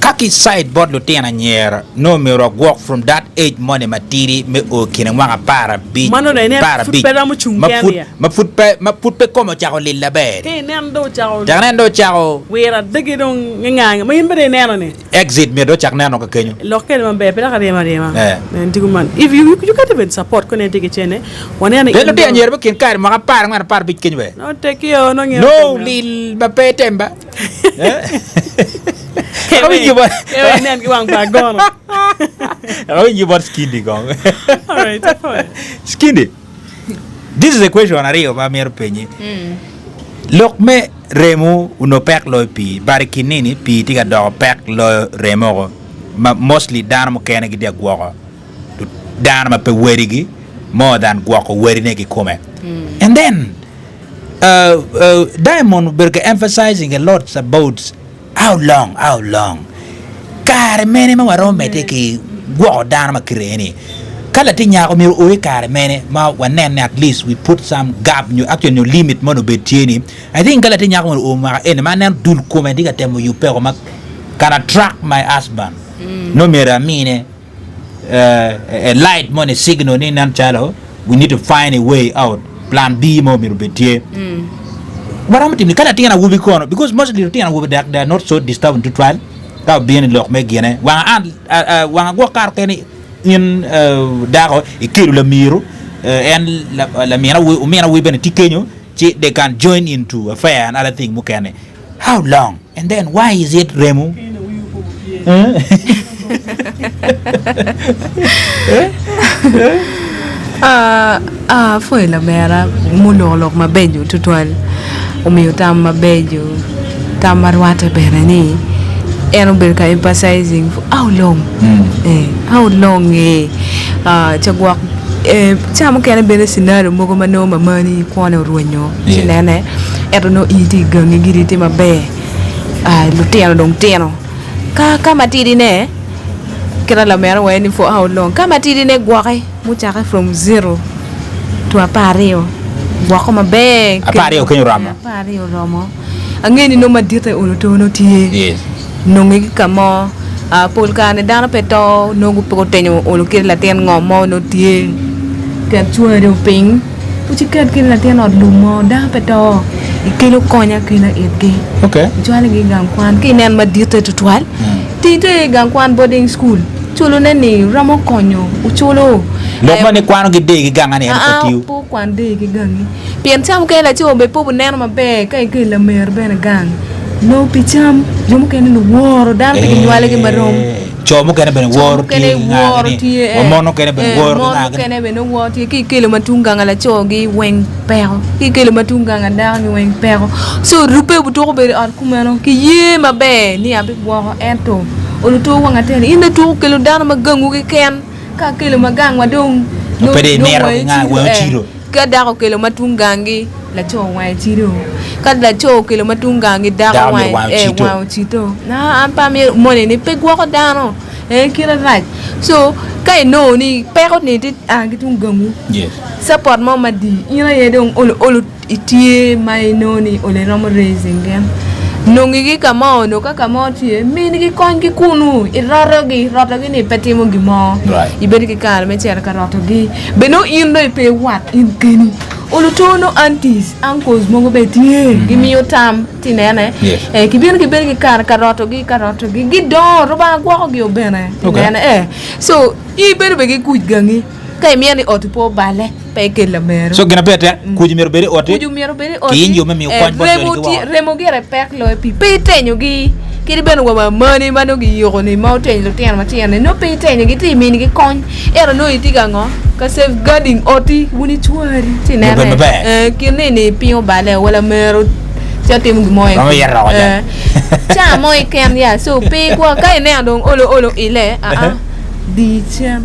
Ka ki cite bot lutino anyira nongo myero wagwok from that age moni matidi me o kine mwaka aparabic Mano dong inen aparabic pud pe romo cung ma kene pud ya. ma pud pe ma pud pe kome ocako lil maber Ka inen dong ocako Tek inen dong ocako wiro adegi dong ngingange ma in bene ineno ni. Exit myero dong ocak neno ka kenyo. Lok kene maber pe dok aryem aryema. Eh. En tye kuman. If you you can't even support kono en tye ki cene waneno ni Pien in lutino dong anyira me kin kare mwaka aparangwen aparabic kenyo bene nongo tekio nongo ngeyo nongo kome. lil ma pe item ba. Awinjo bot Skindi kong. Alright, apwoyo. Skindi, this is a question aryo ma amito penyi. Lok me remo onongo pek loyo pii, but i kin nini pii tye ka doko pek loyo remo oko ma mostly dano mukene gitye ka gwoko dano ma pe wadigi more than gwoko wadine kikome. And then Diamond obedo ka emphasizing a lot about how long, how long, kare mene ma waromo medde ki gwoko dano ma kite eni, ka latin nyako myero o i kare mene ma wanen ni at least we put some gap nyo actually nyo limit moni obed tye ni I think ka latin nyako moni oo mwaka eni ma aneno dul kome tye ka temo yubbe woko ma can attract my husband nongo myero amine a light moni signal ni nen calo we need to find a way out plan B mo myero obed tye waromo timo ni ka latin awobi kono because mostly lutino awobi dok they are not so disturbing tutwal ka obino i lok me gine wang an wang agwok kare okene in dako ikelo lamiru en lamin awobi omin awobi bene tye kenyo ci they can join into affair and other thing mukene How long and then why is it remo? Apwoyo lamera muloko lok mabeco tutwal omiyo tam mabeco tam ma rwatte bene ni en obedo ka emphasizing for how long how long ca gwok ca mukene bene scenario mogo ma nongo mamani kwone orwenyo ci nene ento nongo in itye i gangi giri tye maber lutino dong tino ka matidine kit ma lamera owaco ni for how long ka matidine gwoki. Mucake from zero to 12 gwoko maber. 12 kenyo oromo. 12 oromo. Angeyo ni nongo madite olo to nongo tye. Yes. Nonge ki ka mo. Pol kare ni dano pe to nongo pe gutenyo olo kit latin ngom mo nongo tye. Ket cwari piny ci ket kit latin ot lum mo dano pe to. Ikelo kony akela itgi. Okay. Icwalo gi i gang kwan ka inen madite tutwal. Ti ite i gang kwan boarding school. Culo ne ni romo konyo oculo. Lok ma ni kwano gi dee ki ganga ni en pe tiyo. Pe okwan dee ki gangi. Pien ca mukene laco bene pe obineno maber ka ikelo lamer bene gang. Nongo pi cam jo mukene luworo dano pe ginywalo gi marom. Co mukene bene woro tye ki ngagi ni wa mon mukene bene woro ki Mon ngagi ni. mukene bene woro tye ka ikelo ma tung ganga laco gi weng peko ka ikelo ma tung ganga dako gi weng peko. Co rube obutuko bedo i ot kumeno ki ye maber ni abigwoko ento oluto wang atir ni in ituko kelo dano ma gangwu keken ka akelo ma gangwa dong Pe dong imito ki nga wangi ocido. Ka dako okelo ma tung ganggi laco wange cido ka laco okelo ma tung ganggi dako wange ocido an pe amito moni ni pe gwoko dano en kite rac co ka inongo ni peko ni tye a ki tung gangwu support mo madii in aye dong olo olo Itye ma inongo ni olo iromo raising gin. Nongi gi ka mo onongo ka ka mo tye, mini gi kony ki kunu, iroto gi, roto gi ni pe timo gin mo. Ibedo ki kare me cito ka roto gi. Bene nongo in dong ipe wat in keni. Olo to nongo aunties, uncles mogo bene tye, gimiyo tam, ci inene, eh, gibino gibedo ki kare ka roto gi, ka roto gi, gidongo, Rubanga gwoko gi o bene, ci inene, eh. So, in ibedo bene ki kuc gangi. Ka imito ni oti pe oballe, pe ikel lameru. So gin ma pire tek, kuc myero obed i oti, Kuc myero obed i oti. ki yo me miyo kony bot joni ki woko. Remo gire pek loyo pii, pe itenyogi. Kadi bene wa mamani ma nongo giyiko-ni ma otenyo lutino matino-ni, nongo pe itenyogi, iti iminigi kony. Ento nongo itye ka ngo? Ka safeguarding oti wun icwari. Ci Myero obed inene, maber. eh, kin ni-ni piny oballe wa lameru ca timo gin mo Romo ito woko Eh, ca. ca mo keken ya, so pe ikwo. Ka ineno dong olo olo ile, aa, di cen.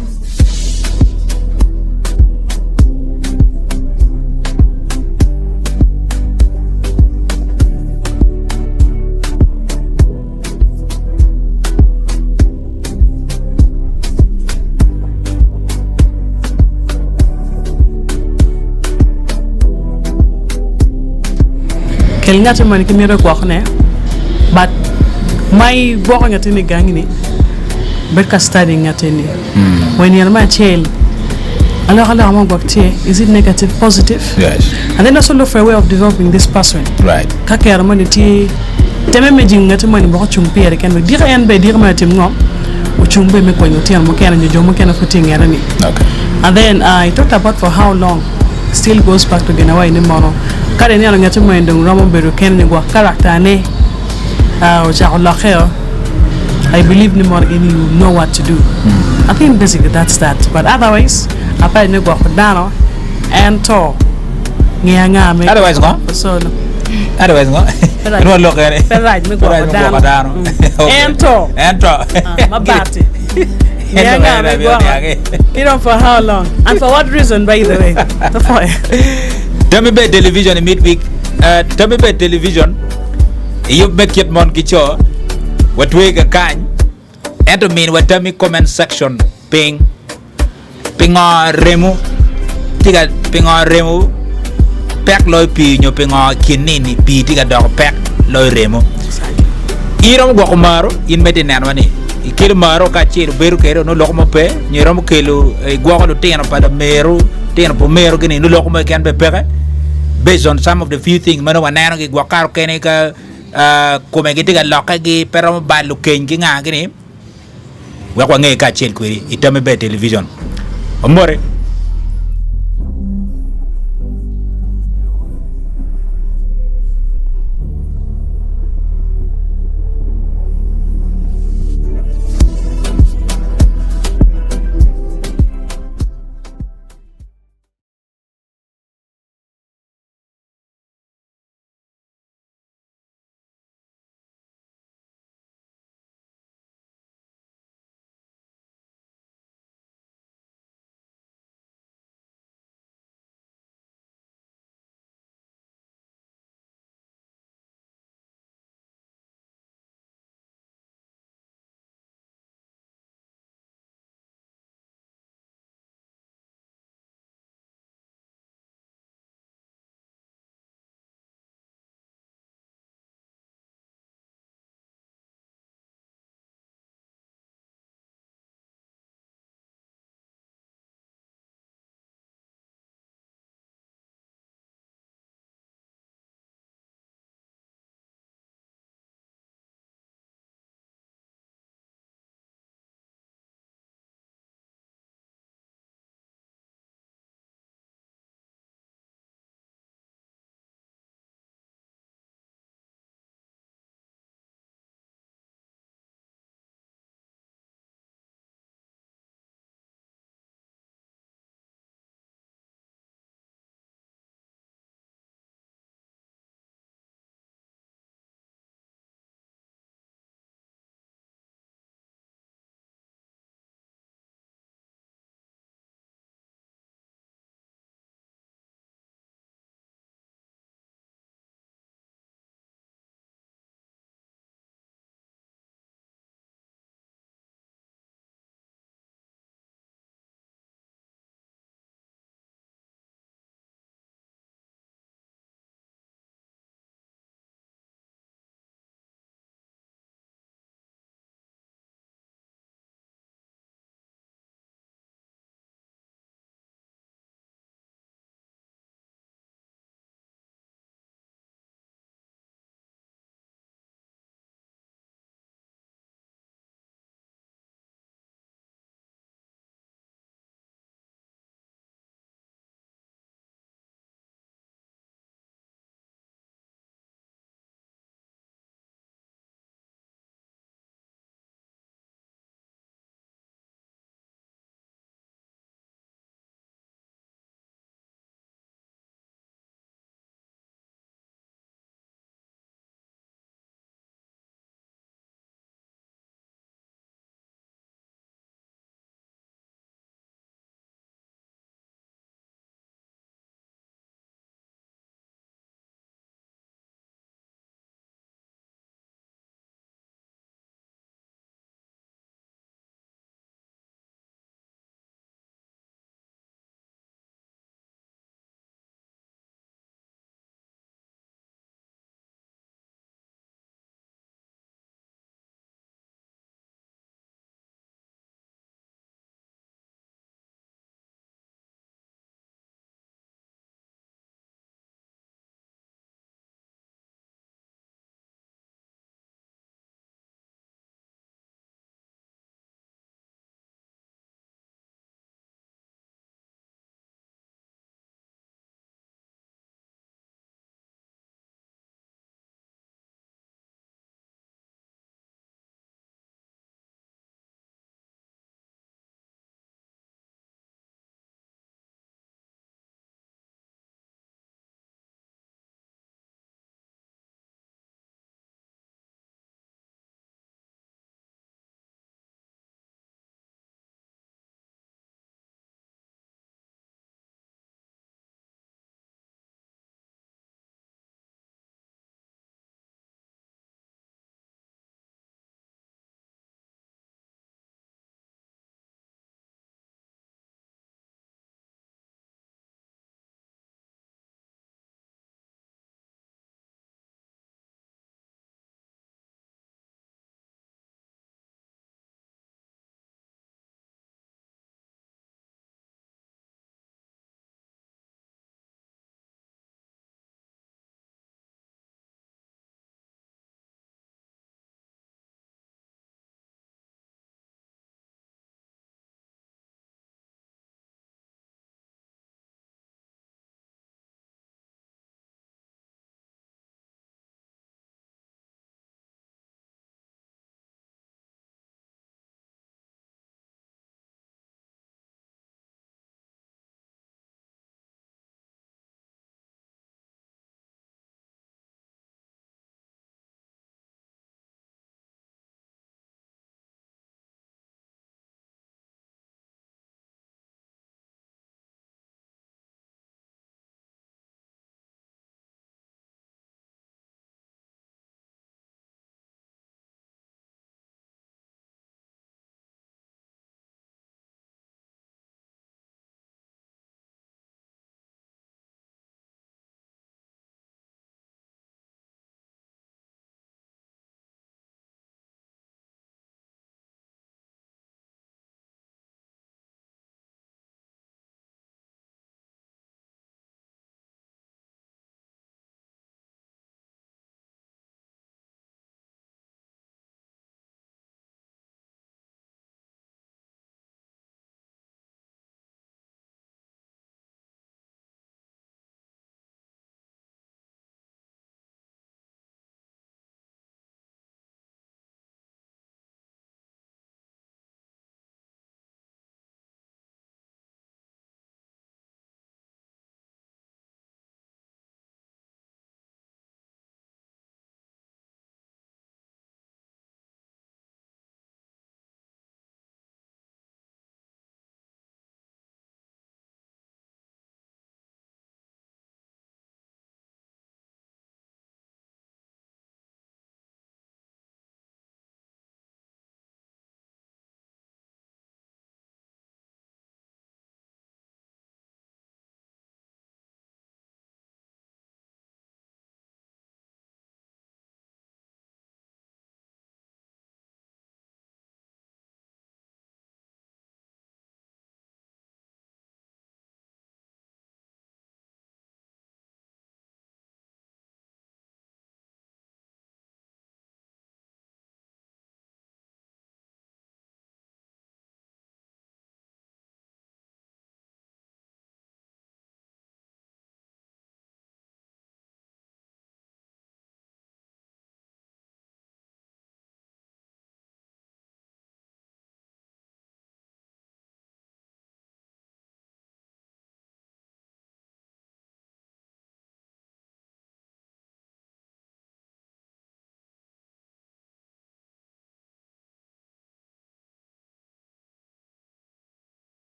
Kel ngati moni ki mito gwokone but ma igwoko ngatini gangi ni bed ka study ngatini. Wa nino me acel, alokaloka mo gwok tye, is it negative, positive? Yes. And then also look for a way of developing this person. Right. Ka kero moni tye, teme me jingo ngati moni wek ocung pire kene wek diki en bene diki moni otim ngo? Ocung bene me konyo lutino mukene nyo jo mukene pud tye i ngete ni. Okay. And then uh, he talked about for how long still goes back to gin awaci ni mono ka dong ineno ngati moni dong romo bedo kene nyo gwok character ne uh, ocako lokke o. I believe ni mono in you know what to do I think basically that's that but otherwise apayo me gwoko dano ento nge anga me Otherwise ngo? solo Otherwise ngo? Pe rac. Inwo lok ene. Pe rac me Pe rac gwoko me gwoko dano. dano. Mm. Okay. Ento. Ento. Ah, mabati. Nge Ento anga me ene gwoko. niangi. You know for how long and for what reason by the way. The point. Tammi ber television i midweek. Uh, tammi ber television. I yub me kit mon ki co, watwe kakany, ento min wa tam i comment section piny. Pingo remo tye ka pingo remo pek loyo pii nyo pingo i kin nini pii tye ka doko pek loyo remo. In iromo gwoko maro in ma itye nenowa ni ikelo maro kacel wubedo kwede nongo loko mo pe nyo iromo kelo igwoko lutino pa lameru lutino pa omeru gini nongo loko mo keken bene peke based on some of the few things ma nongo waneno gi gwok kare okene ka kome gitye ka lokke gi pe romo balo keny ki nga gini wek wange kacel kwedi i tammi ber television. Wamoti.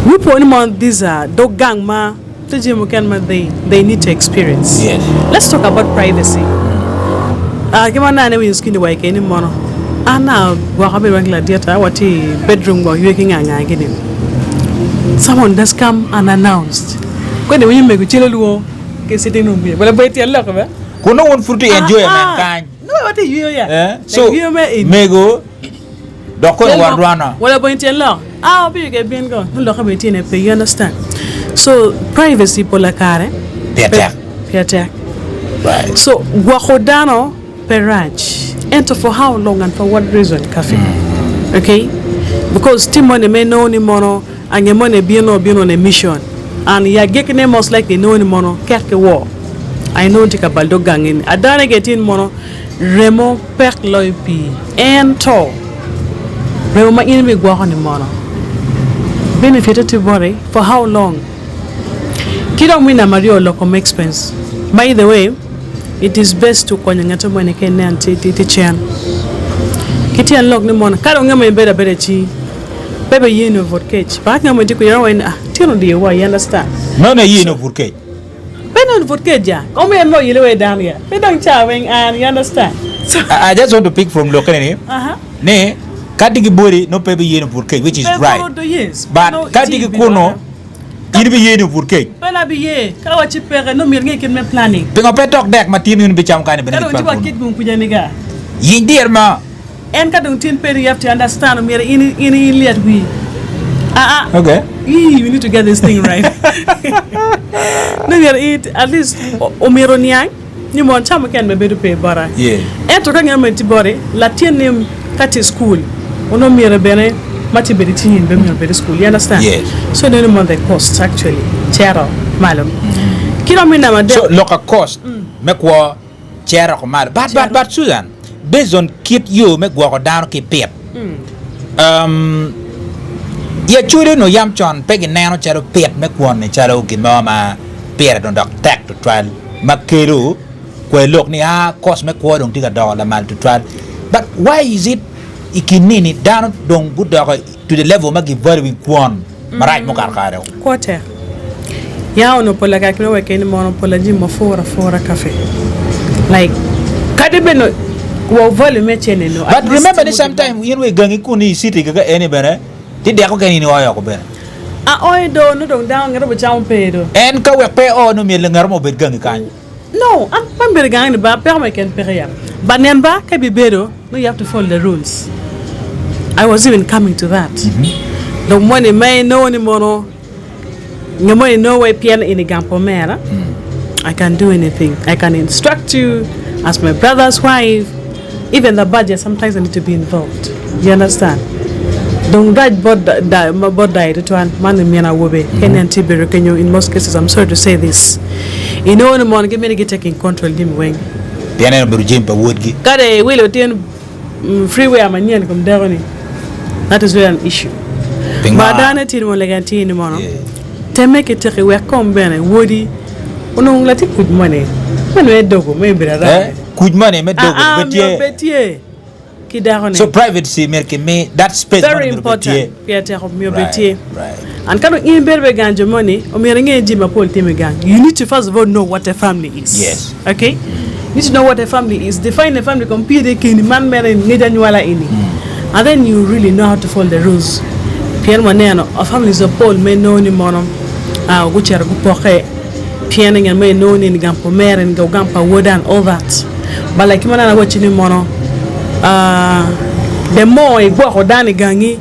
Wi po ni mono these are dog gang ma tye jami mukene ma they they need to experience. Yes. Let's talk about privacy. Ah, ki ma nane winyo skin wa keni mono an na gwoko abedo ki ladita watye i bedroom gwok ywe ki nga nga gini. Someone just come unannounced. Kweni winyo mego celo lwongo ki sitting room kuca. Wala pe tyen lok be. Kun nongo wun pud wutye i enjoyment kany. Nongo watye i yweyo ya. Eh, so Like yweyo me eni. mego dok koni war dwana. Wala bene tyen lok. Ah, obiyo ke bin ko. Nongo lokke bene tyene pe, you understand? So, privacy pola kare. Pire tek. Pire tek. Right. So, gwoko dano pe rac. Ento for how long and for what reason, Kafi? Okay? Because tye moni ma inongo ni mono ange moni ebino obino on a mission and i agikine most likely inongo ni mono kek ki woo aye nongo tye ka balo dog gangi ni. Adane ke tye ni mono remo pek loyo pii ento remo ma in ibigwoko ni mono benefit-te tye boti for how long? Ki dong me namba aryo lok kom expense. By the way, it is best to konyo ngat moni ka inen tye tye cen. Ki tyen lok ni mono ka dong ngat moni bedo abeda i cingi pe biye ni obut kec but ka ngat moni tye kwede romo ni ah tyen odiyo wa you understand. Meno aye ni obut kec. Pe ni obut kec ya, kong myero nongo oyelle wa i dano ya pe dong ca weng an you understand. So I just want to pick from lokke ni ni ka tye ki boti nongo pe biye ni obut kec which is Pe right kono do yes but nongo ka tye itye ki i kunu bedo in ibiye ni obut kec. Pe na biye ka wa ci peke nongo myero inge kit me planning. Pingo pe tok dek ma tin in ibicamo kany-ni bene Ka dong gicwal tye wa kunu? kit gung kuca ni ga. Yiny dyere mo. En ka dong tin peri you have to understand omyero in in ilyet wii aa Okay. ii we need to get this thing right ni myero i at least omyero oniang ni mon ca mukene bene bedo pe bota Yeah. ento ka ngat moni tye boti latin ni ka tye i school onongo myero bene ma tye bedo i cingi ni bene myero obed i school you understand Yes. so ineno ni mon the cost actually cito malo ki dong me namba adek So loka cost me kwo cito oko malo. But, but, but Susan, based on kit yo me gwoko dano ki pit, um, i Acholi onongo yam con pe gineno calo pit me kwon-ni calo gin mo ma pire dong dok tek tutwal ma kelo kwer lok ni aa cost me kwo dong tye ka doko lamal tutwal. But why is it i kin nini dano dong gudoko to the level ma gi valuing kwon marac mukato kare-o? Kwo tek. Ya onongo pola kare kine wek eni mono pola jami ma pur apura cafe like kadi bed no wa value me cene no But remember ni sometime in wa i gangi kun i city kaka eni bene ti deko keni in ioyo oko bene. Aoyo do nongo dong dano ngeto bicamo pe do. En ka wek pe o nongo myero ngat mo obed gangi kany. No an pe abedo gangi ni ba peko mo keken peke ya but nen ba ka ibibedo nongo you have to follow the rules I was even coming to that dong moni ma inongo ni mono Nge mo inongo wai pien in i gang pa omera, I can do anything, I can instruct you as my brother's wife, even the budget sometimes I need to be involved, you understand? Dong rac bot bot dayo tutwal man i min awobe ka inen tye bedo kenyo in most cases I'm sorry to say this inongo ni mon gimito gi taking control jami weng. Pien en obedo jami pa wodgi. Kade iwilo tyen Free wear manyen i kom dako ni that is really an issue. Pingo? Ba dano tye ni mono lega tye ni mono temme ki teki wek kong bene wodi onong latin kuc moni me nongo dogo me bedo Eh, around. kuc moni me dogo Ah, ah, be tye. myero bed tye ki dako ni. So privacy myero ki mi that space moni Very myero obed tye. important pire tek myero obed Right, tye. right. And ka dong in ibedo bene gang jo moni, omyero inge jami mapol timo i gang. You need to first of all know what a family is. Yes. Okay? You need to know what a family is. Define a family kong piri keni man mere ngec anywala eni. And then you really know how to follow the rules. Pien waneno a families mapol ma inongo ni mono ah, gucito gupoke pien ngat mo inongo ni eni gang pa omera eni gang pa awoda and all that. But like ma nene awacci ni mono ah, the more igwoko dano i gangi,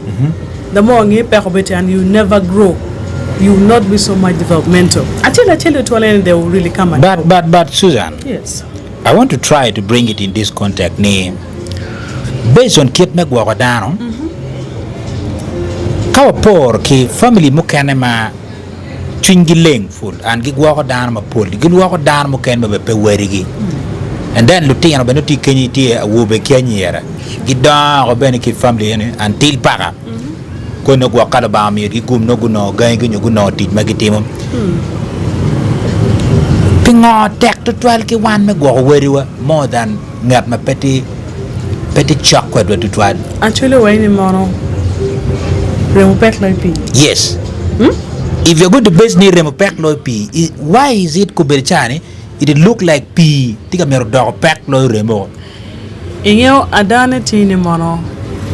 The more nge peko beti and you never grow you will not be so much developmental. Acel acel tutwal eni they will really come and But go. but but Susan, Yes. I want to try to bring it in this context ni based on kit me gwoko dano, ka waporo ki family mukene ma cwinygi leng pul and gigwoko dano mapol, gilwoko dano mukene ma bene pe wadigi and then lutino bene tye kenyo tye awobe ki anyira gidongo bene ki family eni until paka koni nongo gwok ka Lubanga omiyo gi gum nongo gunongo gangi gi nyo gunongo tic ma gitimo. Pingo tek tutwal ki wan me gwoko wadiwa more than ngat ma pe tye pe tye cok kwedwa tutwal. Actually wai ni mono remo pek loyo pii. Yes. If you're going to base ni remo pek loyo pii, why is it kobedo ca ni it look like pii tye ka mito doko pek loyo remo? Ingeyo adane tye ni mono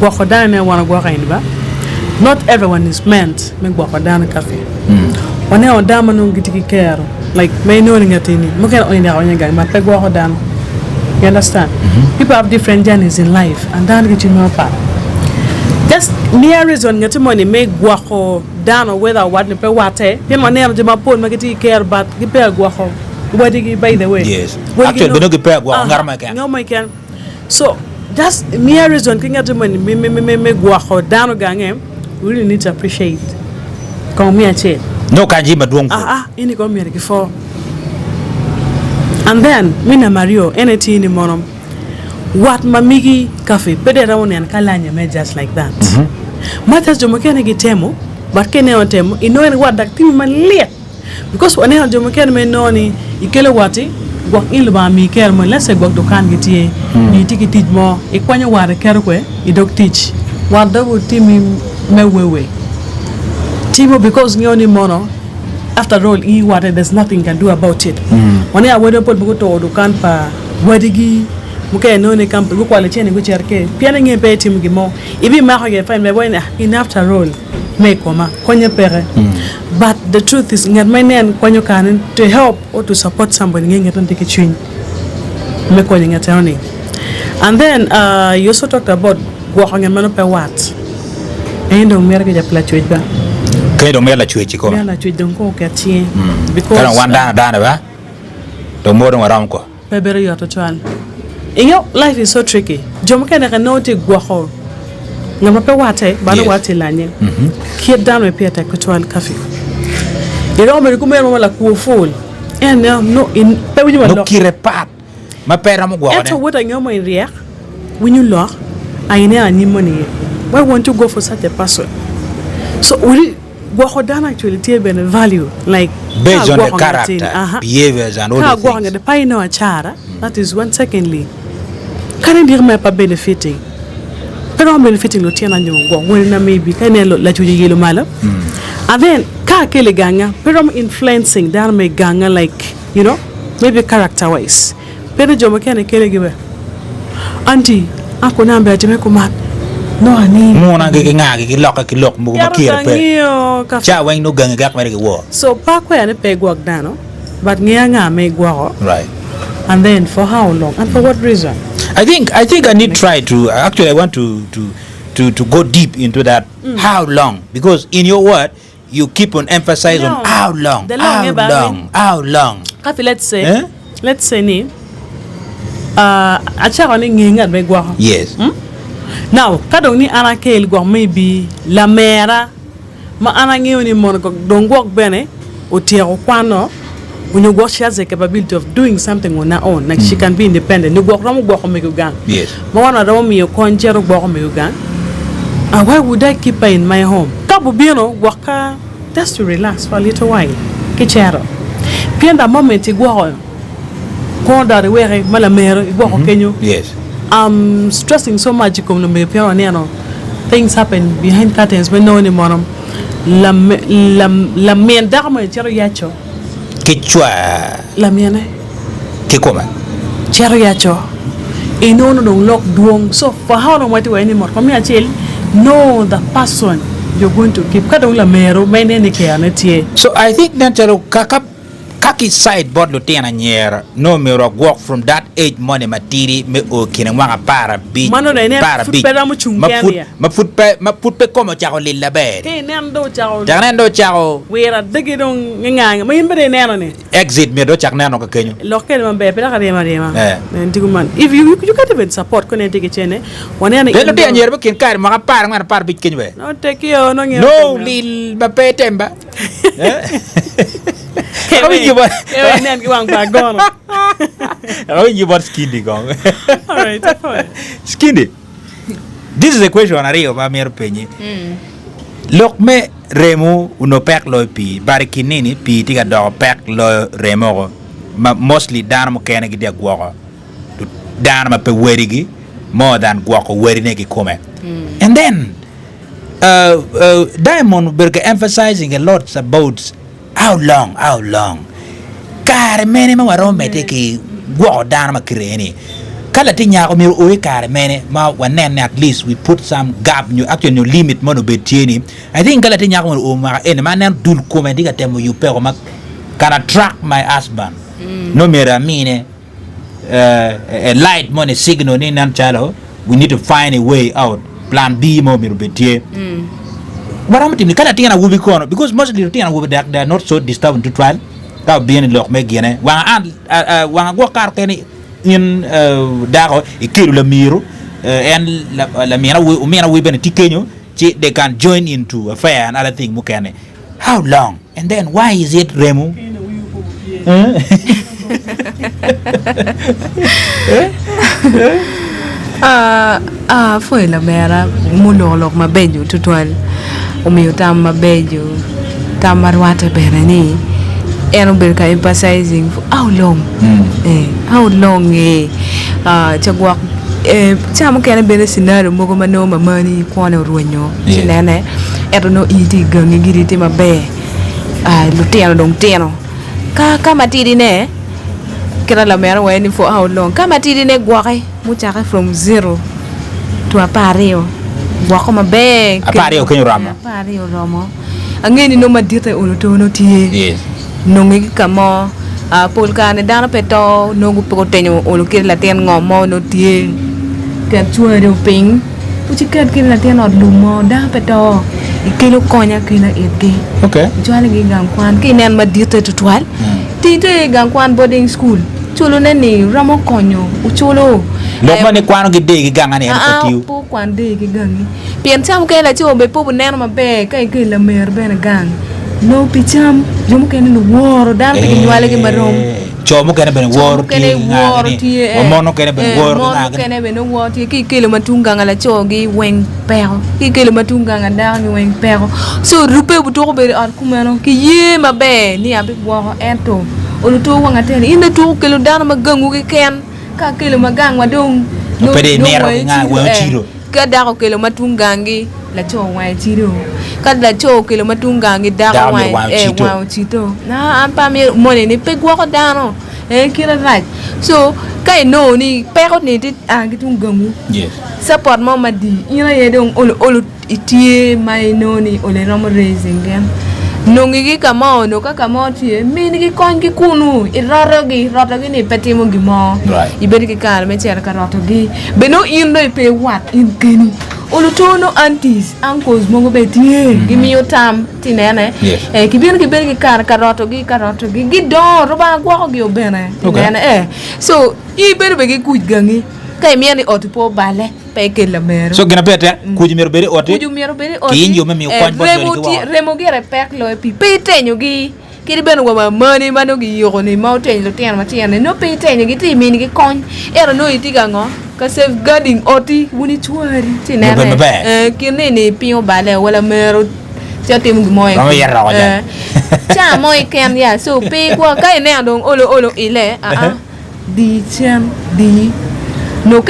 gwoko dano ne wan ogwoko eni ba not everyone is meant me gwoko dano kafi waneno dano ma nongo gitye ki kero like ma inongo ni ngat eni mukene onyo nyaka onyo gang but pe gwoko dano you understand people have different journeys in life and dano tye ki cwiny mapat just mere reason ngati moni me gwoko dano whether wat nyo pe watte pien waneno jo mapol ma gitye ki kero but gipe ka gwoko wadigi by the way. Yes. Wadigi Actually, nongo- bene gipe ka gwoko Aha, ngat mo keken. ngat mo keken. So, just mere reason ki ngat moni me, me, me, me, me gwoko dano gange, we really need to appreciate. Kong me acel. Nongo kany jami madwong pud. Ah, ah, ini kong myero gipwo. And then, me namba aryo, en aye tye ni mono, wat ma migi kafi pe dong iromo neno ka lanye me just like that. Much as jo mukene gitemo, but ka ineno temo, inongo ni wat dok timi malit. Because waneno jo mukene ma inongo ni ikelo watti gwok in Lubanga miyi kero moni let's say gwok dukan gi tye nyo itye ki tic mo ikwanyo wat iketo kwe idog tic wat dong otimi me wewe timo because ngeyo ni mono after all in iwatte there's nothing you can do about it waneno awode mapol ma guturo dukan pa wadigi mukene inongo ni kampuni gukwalo cente gucito kwede pien inge pe itimo gin mo ibimako gire fine but iwaco ni in after all me i koma konye peke but the truth is ngat ma inen kwanyo kare to help or to support somebody nge ngat tye ki cwiny me konyo ngat eno ni and then you also talked about gwoko ngat ma nongo pe wat en dong mito kica pi lacwec ba Kany dong mito lacwec kikome. Mito lacwec dong kong oket cinge because Ka dong wan dano adana ba dong mogo dong waromo ko. Pe bedo yot tutwal. Ingeyo life is so tricky. Jo mukene ka nongo tye gwoko ngat ma pe watte but nongo watte lanye. Kit dano aye pire tek tutwal Kafi. Iromo bedo ki omero mo ma lakwo pul ento nongo pe winyo wa Nongo lok. kite pat ma pe romo gwokone. Ento wot angeyo mo iryek winyo lok aye ineno anyim moni iye. Why won't you go for such a person? So wuri Gwoko dano actually tye bene value like ka Based on the agwoko ngat eni character, aha behaviors and all ka the agwoko things. ngat eni pe inongo acara that is one secondly kadi diki mere pe benefiting pe romo benefiting lutina nyo gwok wadina maybe ka ineno lacuc oyelo malo and then ka akelo i ganga pe romo influencing dano ma i ganga like you know maybe character wise Pien jo mukene kele gibe, Aunty, ako na ber time kuman, nongo ani. Muna gi ki nga gi gilokke ki lok mogo ma Keto kire pe. angiyo ka Ca weng nongo gangi gak mere giwor. So pe akwero ni pe igwok dano, but nge anga ma igwoko, Right. and then for how long and for what reason. I think I think I need try to actually I want to to to to go deep into that how long because in your word You keep on emphasize on No, how long, the long how eh, ba, long, how long. Kapi let's say, Eh? let's say ni uh, acako ni nge ngat ma igwoko. Yes. Hmm? Now, ka dong ni an akel gwok maybe lamera ma an angeyo ni mono gwok dong gwok bene otyeko kwano onyo gwok she has the capability of doing something on her own like she can be independent nyo gwok romo gwoko mego gang Yes. ma wan waromo miyo kony cito gwoko mego gang Ah, why would I keep her in my home? Ka gubino, gwokka just to relax for a little while ki cito. Pien the moment igwoko kono dot iweke ma lamero igwoko kenyo. Yes. I'm stressing so much i kom lamego pien waneno things happen behind curtains me nongo ni mono lamin dako moni cito yaco. Ki cwar. Lamine. Kikome. Cito yaco. Inongo dong lok dwong. So for how long watye wai ni mot kom me acel know the person you're going to keep ka dong lameru ma ineno ni kero ne tye. So I think nen calo ka ka ka ki side bot lutino anyira nongo myero wagwok from that age moni matidi me o kine mwaka aparabic Mano dong inen aparabic pud pe romo cung ma kene pud ya. ma pud pe ma pud pe kome ocako lil maber Ka ineno dong ocako Tek ineno dong ocako wiro adegi dong ngingange ma in bene ineno ni. Exit myero dong ocak neno ka kenyo. Lok kene maber pe dok aryem aryema. Eh. En tye kuman. If you, you can't even support kone tye ki cene, waneno Pien in lutino dong. anyira me kin kare mwaka 14 15 kenyo be. No tekki o, nongo No kome. lil ma pe tem ba. Eh. Kewe, Awinjo bot. kewe inen ki wang pa agono. Awinjo bot Skindi kong. Alright, apwoyo. Skindi. This is a question aryo ma amito penyi. Lok me remo onongo pek loyo pii but i kin nini pii tye ka doko pek loyo remo oko ma mostly dano mukene gitye ka gwoko dano ma pe wadigi more than gwoko wadine kikome. And then. Diamond obedo ka emphasizing a lot about how long, how long, kare mene ma waromo medde ki gwoko dano ma kite eni. Ka latin nyako myero o i kare mene ma wanen ni at least we put some gap nyo actually nyo limit moni obed tye ni I think ka latin nyako myero o mwaka eni ma aneno dul kome tye ka temo yubbe woko ma can attract my husband nongo myero amine a light moni signal ni nen calo we need to find a way out plan B mo myero obed tye waromo timo ni ka latin awobi kono because mostly lutino awobi they are not so disturbing tutwal ka obino i lok me gine wang an wang agwok kare kene in dako ikelo lamiru en lamin awobi omin awobi bene tye kenyo ci they can join into affair and other thing mukene How long and then why is it remo? Apwoyo lamera muloko lok mabeco tutwal omiyo tam mabeco tam ma rwatte bene ni en obedo ka emphasizing for how long how long ca gwok ca mukene bene scenario mogo ma nongo mamani kwone orwenyo ci nene ento nongo in itye i gangi giri tye maber lutino dong tino ka ka matidine kit ma lamera owaco ni for how long ka matidine gwoki mucake from zero to 12 gwoko maber 12 kenyo oromo 12 oromo angeyo ni nongo maditte olo to nongo tye nonge ki ka mo pol kare ni dano pe to nongo pe gutenyo olo kit latin ngom mo nongo tye ket cwari piny ci ket ki latin ot lum mo dano pe to ikelo kony akela itgi icwalo gi i gang kwan ka inen maditte tutwal ti iter i gang kwan boarding school culo ne ni romo konyo oculo Lok ma ni kwano gi dee ki ganga ni en pe tiyo. Pe okwan dee ki gangi pien ca mukene laco bene pe obineno maber ka ikelo lamer bene gang nongo pi cam jo mukene luworo dano pe ginywalogi marom. Co mukene bene woro tye ki ngagi ni, wa mon mukene bene woro ki Mon ngagi ni. mukene bene woro tye ki ikelo ma tung ganga laco gi weng peko ki ikelo ma tung ganga dako gi weng peko so rube obutuko bedo i ot kumeno ki ye maber ni abigwoko ento oluto wang atir ni in ituko kelo dano ma gangwu keken ka akelo ma gangwa dong Pe dong imito ki nga wangi ocido. Ka dako okelo ma tung ganggi, laco wange cido. Ka laco okelo ma tung ganggi, dako wange ocito. An pe amito moni ni pe gwoko dano, en kite rac. Co ka inongo ni peko ni tye a ki tung gangwu, support mo madii in aye dong olo olo itye ma inongo ni olo iromo raising gin. Nongi ki ka mo onongo ka ka mo tye, minigi kony ki kunu, irotogi, rotogi ni pe timo gin mo. Ibedo ki kare me cito ka rotogi. Bed nongo in dong ipe wat in keni. Oluto nongo aunties, uncles mogo bene tye, gimiyo tam ci inene. Eh, gibino gibedo ki kare ka rotogi, ka rotogi, gidongo, Rubanga gwokogi o bene, inene. Eh, so in ibedo bene ki kuc gangi, ka imito ni oti pe oballe, pe ikel lameru. So gin ma pire tek, kuc myero obed i oti, Kuc myero obed i oti, ki yo me miyo eh, kony bot remo joni ki tye, woko. remo gire pek loyo pii, pe itenyogi. Kadi bene wa mamani ma nongo giyiko-ni ma otenyo lutino matino-ni nongo pe itenyogi iti iminigi kony ento nongo itye ka ngo? Ka safeguarding oti wun icwari ci Nyo inene bedo maber. eh, kin ni piny obale wa lamero ci otimo gin mo Romo ito oko jang. ca mo keken ya so pe ikwo ka ineno dong olo olo ile aa. Di cen, di.